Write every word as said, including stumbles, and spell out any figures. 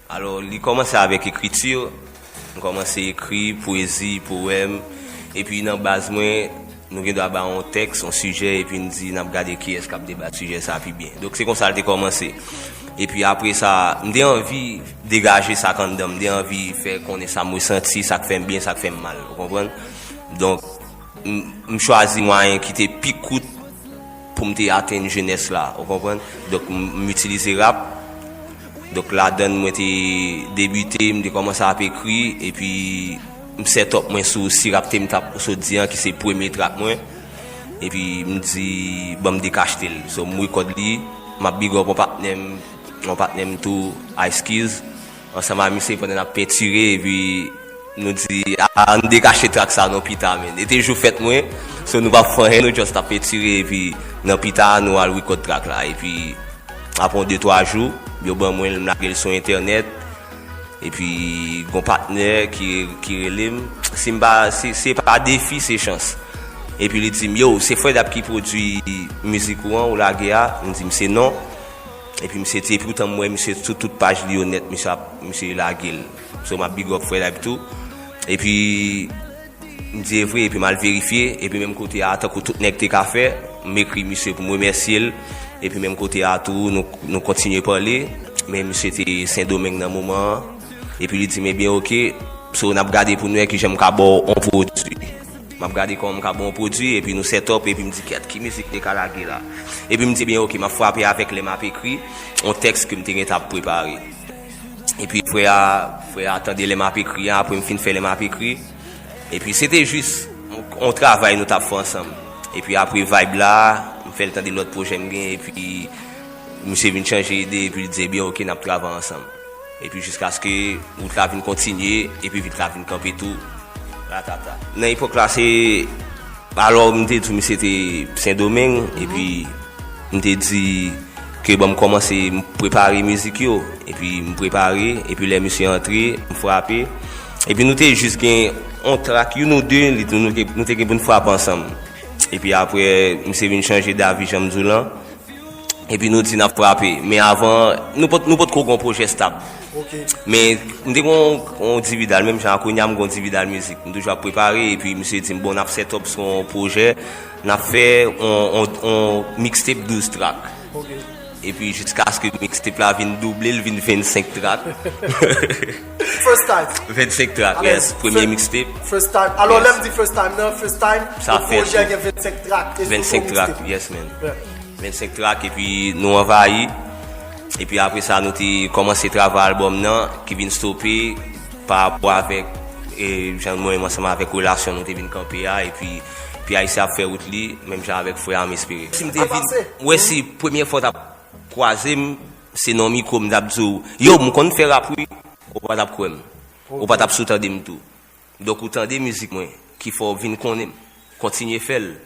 Alò, li kòmanse avèk ekriti. M kòmanse ekri pwezi, powèm, epi nan baz mwen, nou gen dwa ba yon tèks, yon sijè, epi n di n ap gade kiyès k ap debat sijè sa pi byen. Donk, se konsa l te kòmanse. Epi apre sa, m te anvi degaje sa k anndan m, m te anvi fè konnen sa m resanti, sa k fè m byen, sa k fè m mal, ou konprann? Donk, m, m chwazi mwayen ki te pi kout pou m te atenn jenès la, ou konprann? Donk, m, m itilize rap. Donk, ladann mwen te debite, m te kòmanse ap ekri, epi m set up mwen sou Si Rap Te M T Ap Sot Di an, ki se premye trak mwen. Epi m di, ban m dekachte l. So, m rekòd li, m ap big up yon patnè m, yon patnè m tou, Ice Keys. Ansanm ak misye pandan n ap pentire, epi nou di, "A, ann dekache trak sa non pita, men." E te jou fèt mwen, so nou p ap fè anyen, nou just ap pentire, epi nan pita, nou al rekòd trak la. Epi, apre yon de twa jou, yo ban mwen l, m lage l sou entènèt, epi gon patnè ki, ki rele m, si m pa, si se pa defi, se chans. Epi li di m, "Yo, se Fred Ap ki pwodui mizik ou an, ou lage a?" M di m, "Se non." Epi misye di, epi poutan m wè misye sou tout paj li yo nèt, misye ap, misye lage l. So, m ap big up Fred Hype tou. Epi, m di e vre, epi m al verifye, epi menm kote a, tankou tout nèg te ka fè, m ekri misye pou m remèsye l. Epi menm kote a tou, nou, nou kontinye pale, men misye te Sendomeng nan moman an. Epi li di m, "Ebyen, oke, so n ap gade pou n wè kijan m ka ba w yon pwodui." M ap gade kòman m ka ba w yon pwodui, epi nou set up, epi m di, "Kèt, ki mizik te ka lage la?" Epi m di, "Byen, oke, m ap frape avèk lè m ap ekri, yon tèks ke m te gentan ap prepare." Epi frè a, frè a tande lè m ap ekri an, apre m fin fè lè m ap ekri. Epi se te jis yon, yon travay nou t ap fè ansanm. Epi apre vibe la, m fè l tande lòt pwojè m gen, epi misye vin chanje ide, epi li di, "Ebyen, oke, n ap travay ansanm." Epi jiskaske wout la vin kontinye, epi vit la vin kanpe tou, ratata. Nan epòk la, se, alò, m te di w misye te Sendomeng, epi m te di ke ban m kòmanse m prepare mizik yo. Epi m prepare, epi lè misye antre, m frape. Epi nou te jis gen yon trak, youn ou de, li, nou, nou te, nou te gen pou n frape ansanm. Epi apre, misye vin chanje davi, jan m di w lan. Epi nou di n ap frape. Men avan, nou pot, nou potko gon pwojè stab. Ok. Men m te gon, gon dividal, menm jan ak Ronyam gon dividal mizik. M toujou ap prepare, epi misye di m, "Bon, n ap set up sou yon pwojè, n ap fè on, on, on mixtape douz trak." Ok. Epi jiskaske mixtape la vin double, l vin vennsenk trak. First time. Vennsenk trak, yes. Premye mixtape. First time. Alò, lè m di first time, nan first time, Sa fèt pwojè tou. Gen vennsenk trak. E sou Vennsenk fòm trak, mixtape. Yes, man. Yeah. Vennsenk trak, epi nou anvayi. Epi apre sa, nou te kòmanse travay albòm nan, ki vin stope pa rapò avèk e, jan mwen menm ansanm avèk relasyon nou te vin kanpe a, epi P I C ap fè wout li, menm jan avèk frè a, m espere. Si m te vin, Avanse. Wè, si premye fwa w t ap kwaze m, se nan mikwo m t ap di w, "Yo, m konn fè rap wi," ou pa t ap kwè m. Ou pa t ap sou tande m tou. Donk ou tande mizik mwen, ki fè w vin konnen m. Kontinye fè l.